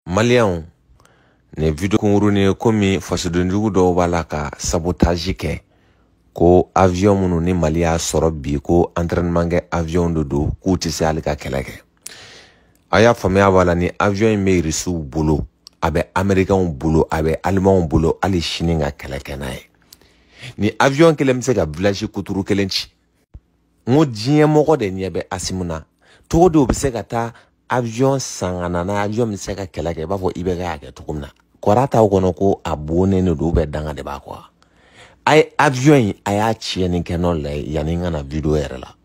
Maliyɛnw, nin video kunkurunin ye komi fasodenjugu dɔw b'a la ka sabotage kɛ ko avion minnu ni Mali y'a sɔrɔ bi ko entraînement kɛ avion de don, k'u tɛ se hali ka kɛlɛ kɛ. A y'a faamuya b'a la, ni avion in bɛ Irisiw bolo, a bɛ Américains bolo, a bɛ Allemands bolo, hali sini ka kɛlɛ kɛ n'a ye. Ni avion kelen bɛ se ka village kuturu kelen ci. N ko diɲɛ mɔgɔ de ɲɛ bɛ Asimu na. Cogo di u bɛ se ka taa avion san ka na n'a avion bɛ se ka kɛlɛ kɛ i b'a fɔ IBK y'a kɛ cogo min na. Kɔrɔ t'aw kɔnɔ ko a bonnen de don ou bien danga de b'a kɔ. A ye avion in a y'a tiɲɛni kɛ nɔ la yanni n ka na video yɛrɛ la.